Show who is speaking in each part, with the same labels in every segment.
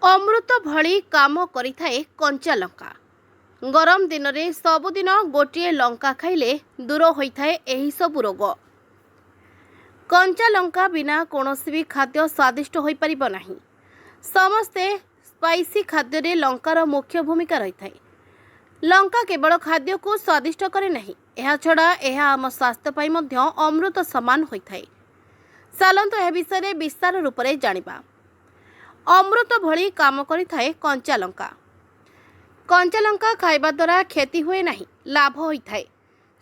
Speaker 1: ଅମୃତ ଭଳି କାମ କରିଥାଏ କଞ୍ଚା ଲଙ୍କା। ଗରମ ଦିନରେ ସବୁଦିନ ଗୋଟିଏ ଲଙ୍କା ଖାଇଲେ ଦୂର ହୋଇଥାଏ ଏହିସବୁ ରୋଗ। କଞ୍ଚା ଲଙ୍କା ବିନା କୌଣସି ବି ଖାଦ୍ୟ ସ୍ୱାଦିଷ୍ଟ ହୋଇପାରିବ ନାହିଁ। ସମସ୍ତେ ସ୍ପାଇସି ଖାଦ୍ୟରେ ଲଙ୍କାର ମୁଖ୍ୟ ଭୂମିକା ରହିଥାଏ। ଲଙ୍କା କେବଳ ଖାଦ୍ୟକୁ ସ୍ୱାଦିଷ୍ଟ କରେ ନାହିଁ, ଏହାଛଡ଼ା ଏହା ଆମ ସ୍ୱାସ୍ଥ୍ୟ ପାଇଁ ମଧ୍ୟ ଅମୃତ ସମାନ ହୋଇଥାଏ। ଚାଲନ୍ତୁ, ଏହା ବିଷୟରେ ବିସ୍ତାର ରୂପରେ ଜାଣିବା। ଅମୃତ ଭଳି କାମ କରିଥାଏ କଞ୍ଚା ଲଙ୍କା। କଞ୍ଚା ଲଙ୍କା ଖାଇବା ଦ୍ୱାରା କ୍ଷତି ହୁଏ ନାହିଁ, ଲାଭ ହୋଇଥାଏ।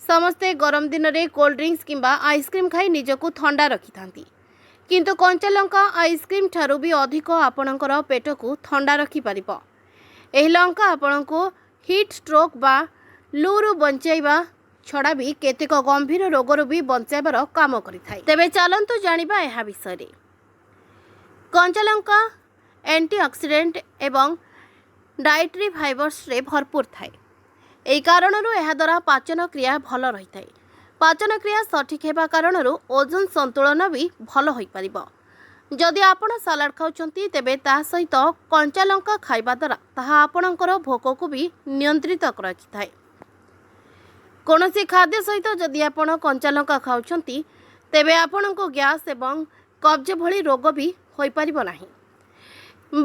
Speaker 1: ସମସ୍ତେ ଗରମ ଦିନରେ କୋଲ୍ଡ ଡ୍ରିଙ୍କସ୍ କିମ୍ବା ଆଇସ୍କ୍ରିମ୍ ଖାଇ ନିଜକୁ ଥଣ୍ଡା ରଖିଥାନ୍ତି, କିନ୍ତୁ କଞ୍ଚା ଲଙ୍କା ଆଇସ୍କ୍ରିମ୍ ଠାରୁ ବି ଅଧିକ ଆପଣଙ୍କର ପେଟକୁ ଥଣ୍ଡା ରଖିପାରିବ। ଏହି ଲଙ୍କା ଆପଣଙ୍କୁ ହିଟ୍ ଷ୍ଟ୍ରୋକ୍ ବା ଲୁରୁ ବଞ୍ଚାଇବା ଛଡ଼ା ବି କେତେକ ଗମ୍ଭୀର ରୋଗରୁ ବି ବଞ୍ଚାଇବାର କାମ କରିଥାଏ। ତେବେ ଚାଲନ୍ତୁ ଜାଣିବା ଏହା ବିଷୟରେ। କଞ୍ଚା ଲଙ୍କା ଆଣ୍ଟିଅକ୍ସିଡେଣ୍ଟ ଏବଂ ଡାଏଟ୍ରି ଫାଇବର୍ସରେ ଭରପୁର ଥାଏ। ଏହି କାରଣରୁ ଏହାଦ୍ୱାରା ପାଚନ କ୍ରିୟା ଭଲ ରହିଥାଏ। ପାଚନ କ୍ରିୟା ସଠିକ୍ ହେବା କାରଣରୁ ଓଜନ ସନ୍ତୁଳନ ବି ଭଲ ହୋଇପାରିବ। ଯଦି ଆପଣ ସାଲାଡ଼ ଖାଉଛନ୍ତି, ତେବେ ତା ସହିତ କଞ୍ଚା ଲଙ୍କା ଖାଇବା ଦ୍ୱାରା ତାହା ଆପଣଙ୍କର ଭୋକକୁ ବି ନିୟନ୍ତ୍ରିତ ରଖିଥାଏ। କୌଣସି ଖାଦ୍ୟ ସହିତ ଯଦି ଆପଣ କଞ୍ଚା ଲଙ୍କା ଖାଉଛନ୍ତି, ତେବେ ଆପଣଙ୍କୁ ଗ୍ୟାସ୍ ଏବଂ କବ୍ଜ ଭଳି ରୋଗ ବି ହୋଇପାରିବ ନାହିଁ।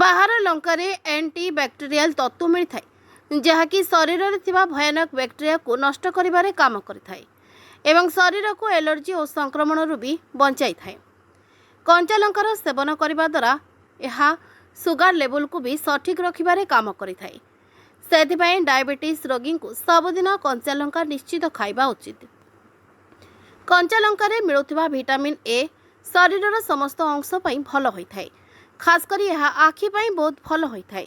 Speaker 1: ବାହାର ଲଙ୍କାରେ ଆଣ୍ଟି ବ୍ୟାକ୍ଟେରିଆଲ ତତ୍ତ୍ୱ ମିଳିଥାଏ, ଯାହାକି ଶରୀରରେ ଥିବା ଭୟାନକ ବ୍ୟାକ୍ଟେରିଆକୁ ନଷ୍ଟ କରିବାରେ କାମ କରିଥାଏ ଏବଂ ଶରୀରକୁ ଏଲର୍ଜି ଓ ସଂକ୍ରମଣରୁ ବି ବଞ୍ଚାଇଥାଏ। କଞ୍ଚା ଲଙ୍କାର ସେବନ କରିବା ଦ୍ୱାରା ଏହା ସୁଗାର ଲେବୁଲକୁ ବି ସଠିକ୍ ରଖିବାରେ କାମ କରିଥାଏ। ସେଥିପାଇଁ ଡାଇବେଟିସ୍ ରୋଗୀଙ୍କୁ ସବୁଦିନ କଞ୍ଚା ଲଙ୍କା ନିଶ୍ଚିତ ଖାଇବା ଉଚିତ। କଞ୍ଚା ଲଙ୍କାରେ ମିଳୁଥିବା ଭିଟାମିନ୍ ଏ ଶରୀରର ସମସ୍ତ ଅଂଶ ପାଇଁ ଭଲ ହୋଇଥାଏ। ଖାସ୍ କରି ଏହା ଆଖି ପାଇଁ ବହୁତ ଭଲ ହୋଇଥାଏ।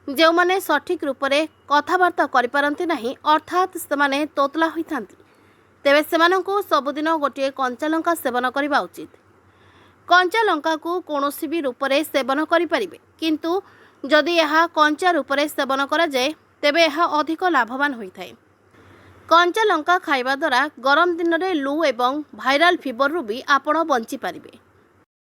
Speaker 1: ଯେଉଁମାନେ ସଠିକ୍ ରୂପରେ କଥାବାର୍ତ୍ତା କରିପାରନ୍ତି ନାହିଁ, ଅର୍ଥାତ୍ ସେମାନେ ତୋତଲା ହୋଇଥାନ୍ତି, ତେବେ ସେମାନଙ୍କୁ ସବୁଦିନ ଗୋଟିଏ କଞ୍ଚା ଲଙ୍କା ସେବନ କରିବା ଉଚିତ। କଞ୍ଚା ଲଙ୍କାକୁ କୌଣସି ବି ରୂପରେ ସେବନ କରିପାରିବେ, କିନ୍ତୁ ଯଦି ଏହା କଞ୍ଚା ରୂପରେ ସେବନ କରାଯାଏ, ତେବେ ଏହା ଅଧିକ ଲାଭବାନ ହୋଇଥାଏ। କଞ୍ଚା ଲଙ୍କା ଖାଇବା ଦ୍ୱାରା ଗରମ ଦିନରେ ଲୁ ଏବଂ ଭାଇରାଲ ଫିଭରରୁ ବି ଆପଣ ବଞ୍ଚିପାରିବେ।